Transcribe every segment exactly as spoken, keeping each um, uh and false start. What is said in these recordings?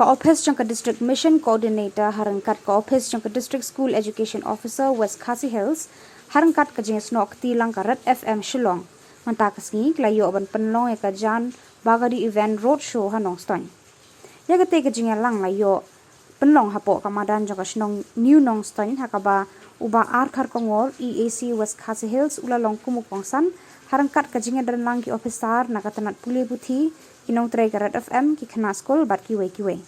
Ka ophis jong ka District Mission Coordinator ha ryngkat ka ophis jong ka District School Education Officer West Khasi Hills ha ryngkat ka jingïasnoh kti lang ka Red F M Shillong. Mynta ka sngi ki la ïoh ban pynlong ïa ka Jan Bhagidari Event Road Show ha Nongstoiñ. Ïa kata ka jingïalang la ïoh pynlong hapoh ka madan jong ka shnong New Nongstoiñ ha kaba u Bah R Kharkongor, E A C West Khasi Hills, u la long kum u kongsan ha ryngkat ka jingïadonlang ki ophisar na ka tnat pule puthi, ki nongtrei ka Red F M, ki khynnah skul bad kiwei kiwei.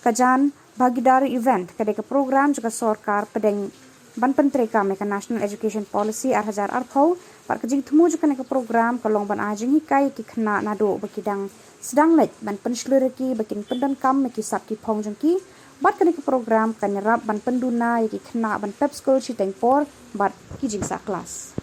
Ka Jan Bhagidari Event ka dei ka program jong ka sorkar pdeng ban pyntreikam ïa ka National Education Policy ar hajar arphew, bad ka jingthmu jong kane ka program ka long ban ai jinghikai ïa ki khynnah naduh ba ki dang sdang leit, ban pynshlur ïa ki ba kin pyndonkam ïa ki sap ki phong jong ki. Bad kane ka program kan ïarap ban pynduna ïa ki khynnah ban pep skul shiteng por bad ki jingsah klas.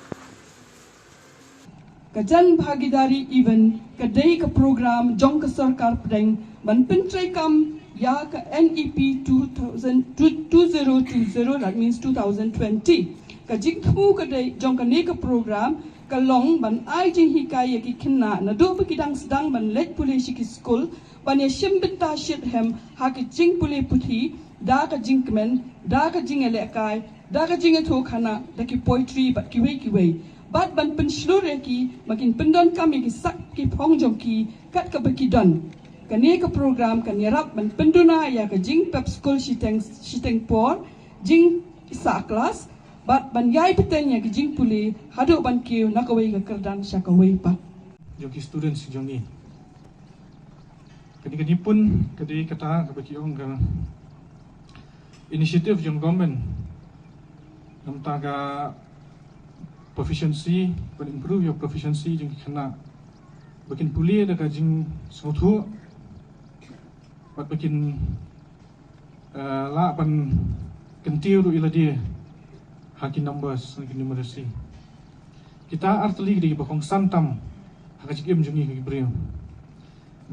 Ka Jan Bhagidari Event ka dei ka program jong ka sorkar pdeng ban pyntreikam ïa ka N E P two thousand, two zero two zero, that means two thousand twenty. Ka jingthmu ka dei jong kane ka program ka long ban ai jinghikai ïa ki khynnah naduh ba ki dang sdang ban leit pule sha ki skul, ban ïashim bynta shitrhem ha ka jingpule puthi, da ka jingkmen, da ka jingïalehkai, da ka jingïathuhkhana, da ki poetry bad kiwei kiwei. Bad ban pynshlur ïa ki ba kin pyndonkam ïa ki sap ki phong jong ki kat kaba ki don. Kane ka program kan ïarap ban pynduna ïa ka jingpep skul shiteng, shiteng por, jingsah klas, bad ban ïai bteng ïa ka jingpule haduh ban kiew na kawei ka kyrdan sha kawei pat. Jong ki students jong ngi. Kane ka jingpun ka dei kata kaba ki ong ka initiative jong government. Namar ka proficiency, ban improve ïa proficiency jong ki khynnah. Ba kin pule da ka jingsngewthuh. Bad ba kin, eh, lah ban kyntiew ruh ïa lade ha ki numbers, ha ki numeracy. Kita artylli ki dei kiba kongsan tam ha ka jingim jong ngi ki briew.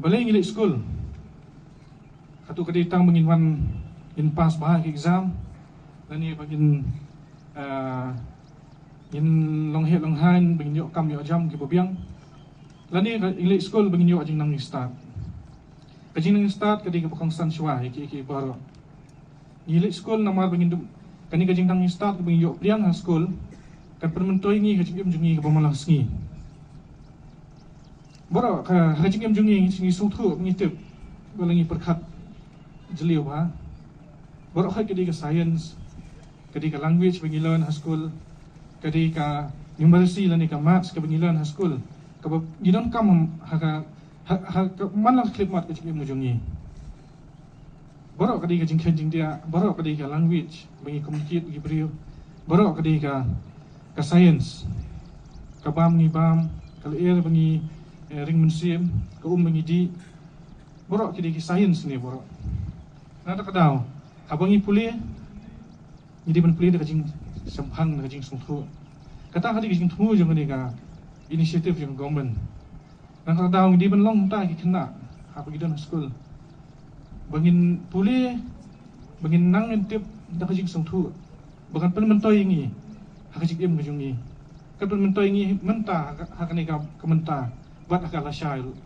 Balei ngi leit skul? Katto ka dei tang ba ngin wan, ngin pass bha ki exam, lane ba ngin, eh, ngin long heh long haiñ, ba ngin ïoh kam ïoh jam kiba biang. Lane ka, ngi leit skul ba ngin ïoh jingnang jingstad. Ka jingnang jingstad ka dei kaba kongsan shuwa ïa ki, ïa ki baroh. Ngi leit skul namar ba ngin dup, kane ka jingnang jingstad kaba ngi ïoh pdiang ha skul kan pynmyntoi ïa ngi ha ka jingim jong ngi kaba man la ka sngi. Baroh ka, ha ka jingim jong ngi, ngi sngewthuh, ngi tip, ba la ngi pyrkhat jylliew bha. Baroh ka dei ka science, ka dei ka language ba ngi learn ha skul, ka dei ka numeracy lane ka maths kaba ngi learn ha skul, kaba ngi donkam ha ka, ha, ha ka man la ka khyllipmat ka jingim jong ngi. Baroh ka dei ka jingkheiñ jingdiah, baroh ka dei ka language ba ngi communicate bad ki briew, baroh ka dei ka, ka science, ka bam ngi bam, ka lyer ba ngi, eh, ring mynsiem, ka um ba ngi dih, baroh ki dei ki science ne baroh. Na kata ka daw, haba ngi pule, ngi dei ban pule da ka jingshemphang, da ka jingsngewthuh. Kata ka dei ka jingthmu jong kane ka initiative jong government. Na kata ka daw ngi dei ban long kumta ki khynnah haba ki don ha skul. Ba ngin pule, ba ngin nang ngin tip da ka jingsngewthuh. Ba kan pynmyntoi ïa ngi ha ka jingim ka jong ngi. Kan pynmyntoi ïa ngi mynta ha ka, ha kane ka, ka mynta bad ha ka lashai ruh.